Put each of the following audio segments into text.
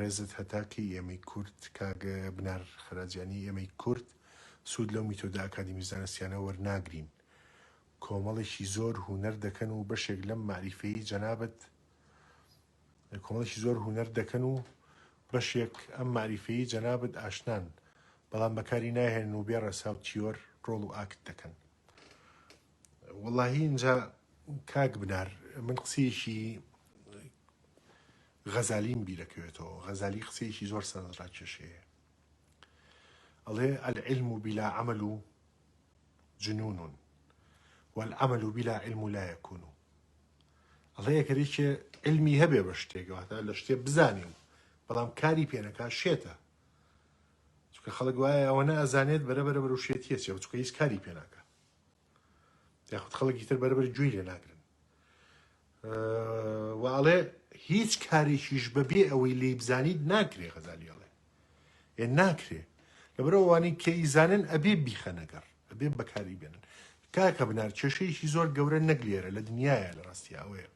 بەڕێزت هەتا کەی ئێمەی کورد کاک بنار خەراجیانی ئێمەی کورد سوود لەو میتۆدە ئەکادیمی زانستیانە وەرناگرین کۆمەڵێکی زۆر هونەر دەکەن و بەشێک لەم مەعریفەی جەنابت کۆمەڵێکی زۆر هونەر دەکەن و بەشێک ئەم مەعریفەی جەنابت ئاشنان بەڵام بەکاری ناهێنن و بێ ڕێسا و تیۆر ڕۆڵ و ئاکت دەکەن. وەڵاهی ئینجا کاک بنار من قسەیەکی غەزالیم بیرەکەوێتەوە غەزالی قسەیەکی زۆر سەرنجڕاکێشەیە ئەڵێ العلم بلا عمل جنون والعمل بلا علم لا يكون ئەڵێ ئەگەر یەکێ علمی هەبێ بە شتێک واتە لە شتێ بزانێ و بەڵام کاری پێنەکا شێتە چونکە خەڵک وایە ئەوە نازانێت بەرە بەرە بەرەو شێتیە چێ چونکە هیچ کاری پێ ناکا یاخود خەڵکی تر بەرەبەر گوێی لێ ناگرن و ئەڵێ هیچ کارێکیش بەبێ ئەوەی لێی بزانیت ناکرێ غەزالی ئەڵێ ئێ ناکرێ لەبەرئەوانەی کە ئیزانن ئەبێ بیخەنەگەڕ ئەبێ بەکاری بێنن کاکە بنار کێشەیەکی زۆر گەورە نەک لێرە لە دنیاە لە ڕاستی ئەوەیە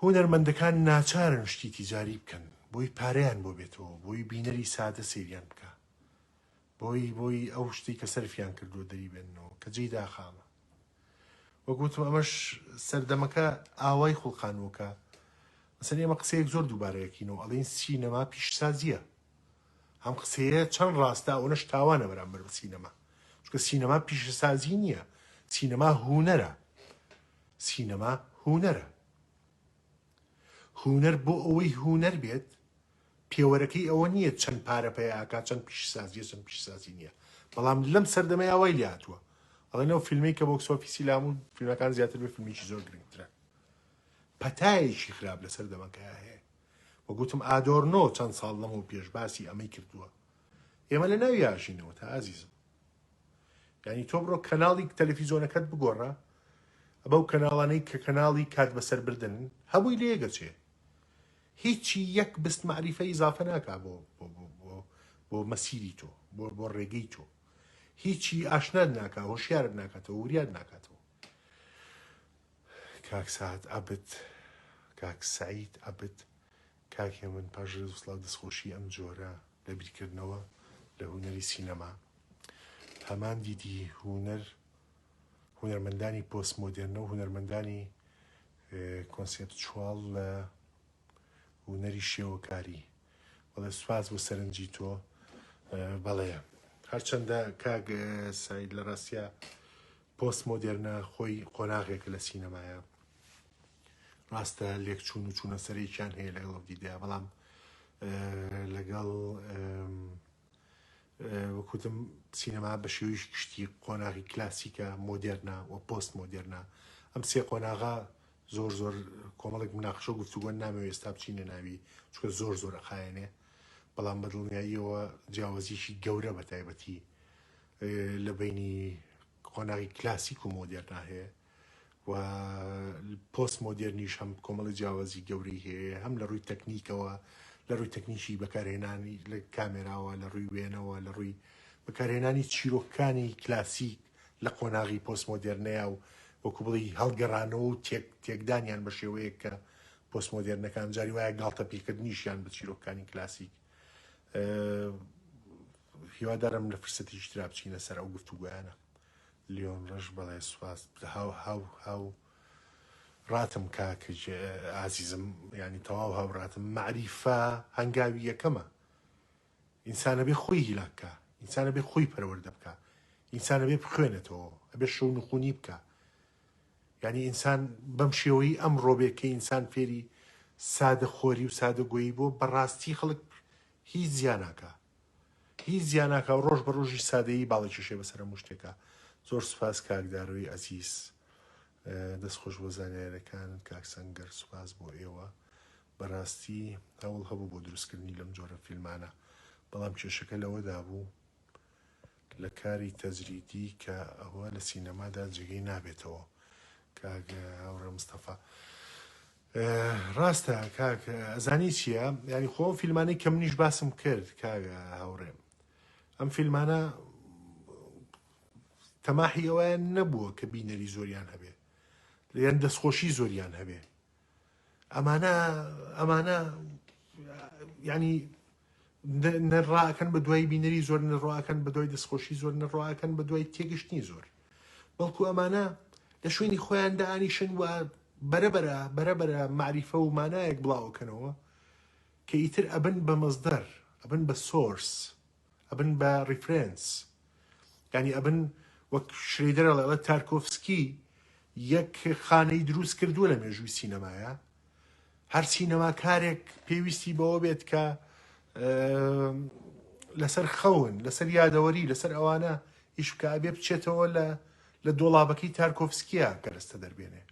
هونەرمەندەکان ناچارن شتی تیجاری بکەن بۆی پارەیان بۆ بێتەوە بۆی بینەری سادە سەیریان بکە بۆی بۆی ئەو شتی کە سەرفیان کردووە دەری بێننەوە کە جێی داخامە وەک وتم ئەمەش سەردەمەکە ئاوای خوڵقانووەکە مەسەن ئێمە قسەیەک زۆر دووبارەیەکینەوە ئەڵێن سینەما پیشسازیە ئەم قسەیە چەند ڕاستە ئەوەنەش تاوانە بەرامبەر بە سینەما چونکە سینەما پیشەسازی نییە سینەما هونەرە سینەما هونەرە هونەر بۆ ئەوەی هونەر بێت پێوەرەکەی ئەوە نییە چەند پارە پەیاکا چەند پیشسازیە چەند پیشسازی نییە بەڵام لەم سەردەمەی ئاوای لێ هاتووە ئەڵێن ئەو فیلمەی کە box office ی لامو فیلمەکان زیاتر بێ فیلمێکی زۆر گرنگترە پەتایەکی خراپ لەسەر دەمەکە هەیە وە گوتم ئادۆرنۆ چەند ساڵ لەمەو پێش باسی ئەمەی کردووە ئێمە لە ناوی ئاژینەوە تا ئازیزم یعنی تۆ بڕۆ کەناڵی تەلەفیزۆنەکەت بگۆڕە بەو کەناڵانەی کە کەناڵی کات بەسەربردن هەمووی لێگەچێ هیچی یەک بست مەعریفە ئیزافە ناکا بۆ بۆ بۆ بۆ بۆ مەسیری تۆ بۆ بۆ ڕێگەی تۆ هیچی ئاشنات ناکا هۆشیارت ناکاتەوە وریات ناکاتەوە کاک سعد عەبد کاک سعید عەبد کاک هێمن پاش ڕێز و سڵاو دەستخۆشی ئەم جۆرە لە بیرکردنەوە لە هونەری سینەما هەمان دیدی هونەر هونەرمەندانی پۆست مۆدێرنە و هونەرمەندانی کۆنسێپچواڵ لە هونەری شێوەکاری بەڵێ سوپاس بۆ سەرنجی تۆ بەڵێ هەرچەندە کاک سعید لە ڕاستە پۆست مۆدێرنە خۆی قۆناغێکە لە سینەمایە ڕاستە لێکچوون و چوونە سەرێکیان هەیە لەگەڵ ئەو دیدەیە بەڵام لەگەڵ وەک وتم سینەما بە شێوەیەکی گشتی قۆناغی کلاسیکە، مۆدێرنە و پۆست مۆدێرنە. ئەم سێ قۆناغە زۆر زۆر کۆمەڵێک مناقشە و گفتوگۆن نامەوێ ئێستا بچینە ناوی چونکە زۆر زۆر ئەخایەنێ بەڵام بە دڵنیاییەوە جیاوازیی گەورە بە تایبەتی لە بینی قۆناغی کلاسیک و مۆدێرنا هەیە. و پۆست مۆدێرنیش هەم کۆمەڵی جیاوازی گەورەی هەیە هەم لە ڕووی تەکنیکەوە لە ڕووی تەکنیکی بەکارهێنانی لە کامێراوە لە ڕووی وێنەوە لە ڕووی بەکارهێنانی چیرۆکانی کلاسیک لە قۆناغی پۆست مۆدێرنەیە و وەکو بڵێی هەڵگەڕانەوە و تێک تێکدانیان بە شێوەیەک کە پۆست مۆدێرنەکان جاری وایە گاڵتە پێکردنیشیان بە چیرۆکانی کلاسیک هیوادارم لە فرسەتێکی ترا بچینە سەر ئەو گفتوگۆیانە. لیۆن ڕەش بەڵێ سوپاس هاو هاو هاو ڕاتم کاک ئازیزم یعنی تەواو هاوڕاتم مەعریفە هەنگاوی یەکەمە ئینسانە بێ خۆی هیلاک کا ئینسانە بێ خۆی پەروەردە بکە ئینسانە بێ بخوێنێتەوە ئەبێ شەو نخونی بکە یعنی ئینسان بەم شێوەی ئەم ڕۆبێ کە ئینسان فێری سادە خۆری و سادە گۆیی بۆ بەڕاستی خەڵک هیچ زیاناکە هیچ زیان ناکا و ڕۆژ بە ڕۆژیش سادەیی باڵی کێشێ بەسەر هەموو شتێکا زۆر سوپاس کاک دارۆی ئەزیز دەست خۆش بۆ زانیارەکانت کاک سەنگەر سوپاس بۆ ئێوە بەڕاستی هەوڵ هەبوو بۆ دروستکردنی لەم جۆرە فیلمانە بەڵام کێشەکە لەوەدا بوو لە کاری تەجریدی کە ئەوە لە سینەمادا جێگەی نابێتەوە کاک هاوڕێ مستەفا ڕاستە کاک ئەزانی چییە یعنی خۆ ئەو فیلمانەی کە منیش باسم کرد کاک هاوڕێم ئەم فیلمانە تەماحی ئەویان نەبووە کە بینەری زۆریان هەبێ یان دەستخۆشی زۆریان هەبێ ئەمانە ئەمانە. ینی نەڕاکەن بە دوای بینەری زۆر نەڕاکەن بە دوای دەستخۆشی زۆر نەڕاکەن بە دوای تێگەشتنی زۆر بەڵکو ئەمانە لە شوێنی خۆیان دانیشن و بەرەبەرە بەرەبەرە معریفە و مانایەک بڵاوکەنەوە کە ئیتر ئەبن بە مەزدەر ئەبن بە source ئەبن بە reference یانی ئەبن وەک شرێدەر ئەڵێ تارکۆفسکی یەک خانەی دروست کردووە لە مێژووی سینەمایە هەر سینەماکارێک پێویستی بەوە بێت کە لەسەر خەون لەسەر یادەوەری لەسەر ئەوانە ئیش بکە ئەبێ بچێتەوە لە لە دۆڵابەکەی تارکۆفسکیە کەرەستە دەربێنێ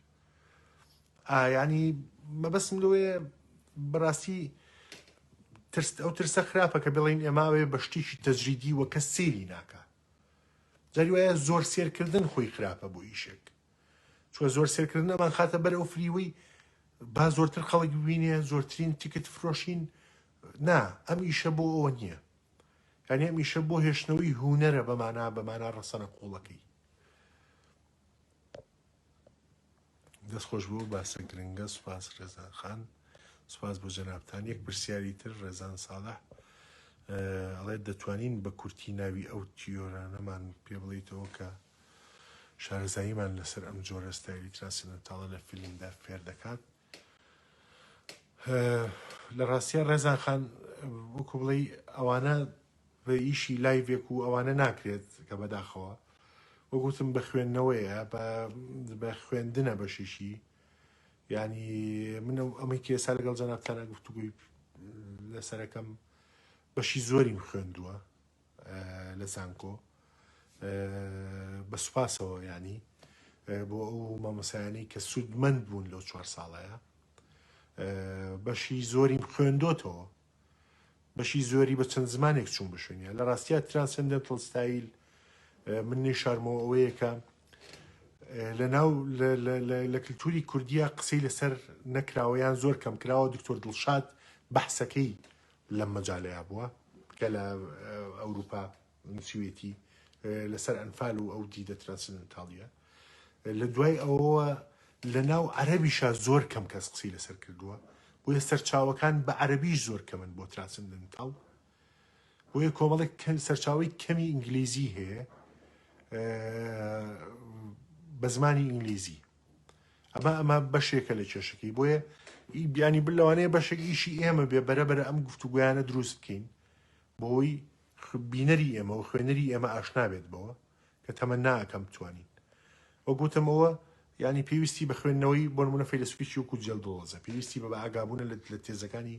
ینی مەبەستم لەوەیە بەڕاستی ترس ئەو ترسە خراپە کە بڵین ئێماوێ بە شتێکی تەجریدی وە کەس سێری ناکە جاری وایە زۆر سێرکردن خۆی خراپە بۆ ئیشێک چوە زۆر سێرکردن ئەمان خاتە بەر ئەو فریوەی با زۆرتر خەڵک ببینێ زۆرترین تیکت فرۆشین نا ئەم ئیشە بۆ ئەوە نییە یعنی ئەم ئیشە بۆ هێشتنەوەی هوەرە بەمانە بەمانە ڕەسەنە قوڵەکەی دەست خۆش بۆ باسە گرنگە سوپاس ڕێزان خان سوپاس بۆ جەنابتان یەک پرسیاری تر ڕێزان ساڵح ئەڵێت دەتوانین بە کورتی ناوی ئەو تیۆرانەمان پێ بڵیتەوە کە شارەزاییمان لەسەر ئەم جۆرە ستایلی transcendental ە لە فیلمدا فێر دەکات لە ڕاستە ڕێزان خان وەکو بڵێ ئەوانە بە ئیشی live ێک و ئەوانە ناکرێت کە بەداخەوە وەک وتم بە خوێندنەوەیە بە خوێندنە بەشیشی یعنی من ئەمەی کە ئێستا لەگەڵ جەنابتانە گفتوگوی لەسەرەکەم بەشی زۆریم خوێندووە لە زانکۆ بە سوپاسەوە ینی بۆ ئەو مامۆسایانی کە سوودمەند بوون لەو چوار ساڵەیە بەشی زۆریم خوێندۆتەوە بەشی زۆری بە چەند زمانێک چوون بە شوێنیان لە ڕاستیا transcendental style من نەیشارمەوە ئەوەیە کە لە ناو لە کللتوری کوردیا قسەی لەسەر نەکراوە یان زۆر کەم کراوە دکتۆر دڵشاد بەحسەکەی لەم مەجالەیە بووە کە لە ئەوروپا نووسیوێتی لەسەر ئەنفال و ئەو دیدە transcendental یە لە دوای ئەوەوە لە ناو عەرەبیشا زۆر کەم کەس قسەی لەسەر کردووە بۆیە سەرچاوەکان بە عەرەبیش زۆر کەمن بۆ transcendental بۆیە کۆمەڵێک سەرچاوەی کەمی ئینگلیزی هەیە بە زمانی ئینگلیزی ئەمە ئەمە بەشێکە لە کێشەکەی بۆیە بیانی بل لەوانەیە بەشێک ئیشی ئێمە بێ بەرەبەرە ئەم گفتوگویانە دروست بکەین بۆی بینەری ئێمە و خوێنەری ئێمە ئاشنا بێت بەوە کە تەمەنا ئەکەم بتوانین وەک وتم ئەوە یانی پێویستی بە خوێندنەوەی بۆ نمونە فەیلەسوفێکی وەکو جێل دۆڵەزە پێویستی بە ئاگابوونە لە تێزەکانی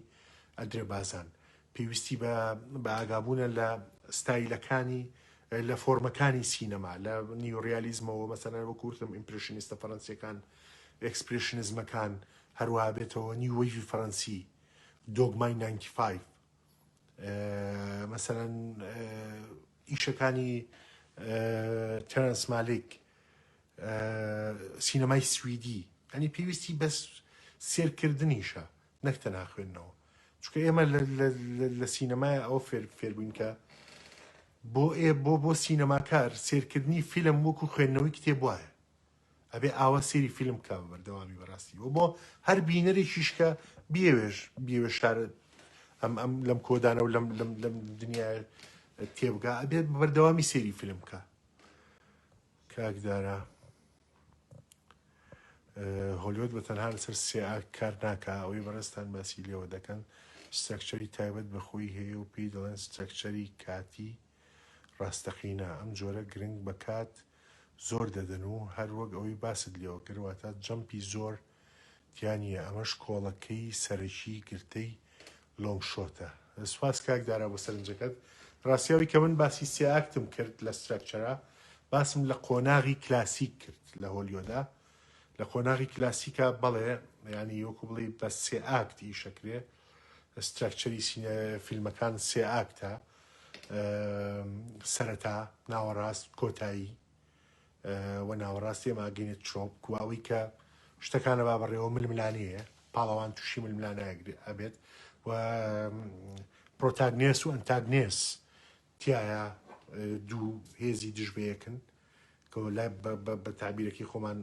ئەدرێ بازان پێویستی بە بە ئاگابوونە لە ستایلەکانی لە فۆرمەکانی سینەما لە نیوڕیالیزمەوە مەسەلەن وەکو وتم ئیمپرشنیستە فەرەنسیەکان ئێکسپرشنزمەکان هەروەها بێتەوە new wave ی فەرەنسی دۆگمای 95 مەسەلەن ئیشەکانی تێرەنس مالیک سینەمای سویدی ئەنی پێویستی بەس سێرکردنیشە نەک تەنها خوێندنەوە چونکە ئێمە لە سینەمای ئەوە فێر فێربووین کە بۆ ئێ بۆ بۆ سینەماکار سێرکردنی فیلم وەکو خوێندنەوەی کتێب وایە ئەبێ ئاوا سێری فیلم بکا بە بەردەوامی بەڕاستی و بۆ هەر بینەرێکیش کە بیەوێش بیەوێ شارە ئەم ئەم لەم کۆدانە و لەم لەم لەم دنیای تێبگا ئەبێ بە بەردەوامی سێری فیلم بکا کاک دارا هۆلیۆد بە تەنها لەسەر سێ act کار ناکا ئەوەی بەڕێزتان باسی لێوە دەکەن structure ی تایبەت بە خۆی هەیە و پێی دەڵێن structure ی کاتی ڕاستەقینە ئەم جۆرە گرنگ بە کات زۆر دەدەن و هەر وەک ئەوەی باست لێوە کرد واتە jump ی زۆر تیا نییە ئەمەش کۆڵەکەی سەرەکی گرتەی long shot ە. سوپاس کاک دارا بۆ سەرنجەکەت. ڕاستی ئەوەی کە من باسی سێ act م کرد لە structure ا باسم لە قۆناغی کلاسیک کرد لە هۆلیۆدا لە قۆناغی کلاسیکا بەڵێ یانی وەکو بڵێی بە سێ act ئیشەکرێ structure ی فیلمەکان سێ act ە سەرەتا ناوەڕاست کۆتایی و ناوەڕاست ئێمە ئەگەینە trope کو ئەوەی کە شتەکانە با بەڕێوە ململانەیە پاڵەوان تووشی ململانە ئەبێت و protagonist و antagonist تایە دوو هێزی دژ بەیەکن کە لای بە تابیرەکەی خۆمان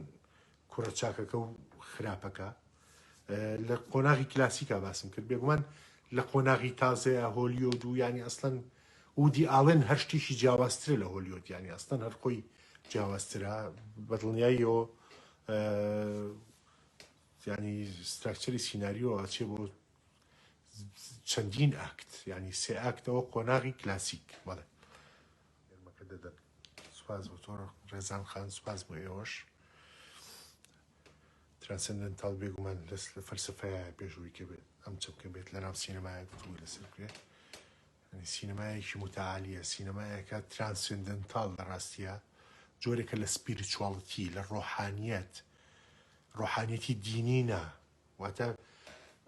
کوڕە چاکەکە و خراپەکە لە قۆناغی کلاسیکا باسم کرد بێگومان لە قۆناغی تازەیە هۆلیۆد و یانی ئەسڵەن وودی ئاڵێن هەر شتێکی جیاوازترە لە هۆلیۆد یانی ئەسڵەن هەر خۆی جیاوازترە بە دڵنیاییەوە ینی structure ی سیناریۆ ئەچێ بۆ چەندین act ینی سێ act ەوە قۆناغی کلاسیک بەڵێ گەرمەکە دەدەن سوپاس بۆ تۆ ڕێزان خان سوپاس بۆ ئێوەش transcendental بێگومان لەس لە فەلسەفەیە پێشووی کە بێت ئەم چەمکە بێت لە ناو سینەمایە گفتوگۆی لەسەر بکرێت یعنی سینەمایەکی متعالیە سینەمایەکە transcendental لە ڕاستیە جۆرێکە لە spirituality لە ڕۆحانیەت ڕۆحانیەتی دینی نا واتە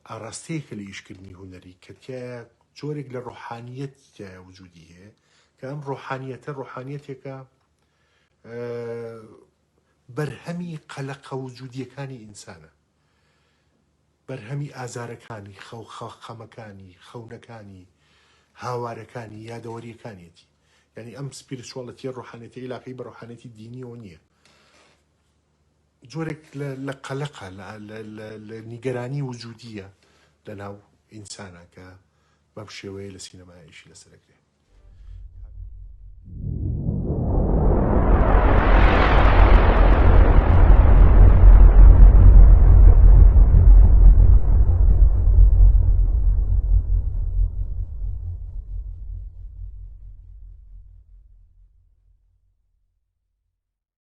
ئاراستەیەکە لە ئیشکردنی هونەری کە تیایە جۆرێک لە ڕۆحانیەت تیایە وجودی هەیە کە ئەم ڕۆحانیەتە ڕۆحانیەتێکە بەرهەمی قەلەقە وجودیەکانی ئینسانە بەرهەمی ئازارەکانی خەو خەمەکانی خەونەکانی هاوارەکانی یادەوەریەکانیەتی یعنی ئەم spirituality ە ڕۆحانێتی عیلاقەی بە ڕۆحانێتی دینیەوە نییە جۆرێک لە قەلەقە لە نیگەرانی وجودیە لە ناو ئینسانە کە بەم شێوەیە لە سینەمایشی لەسەرەکرێ.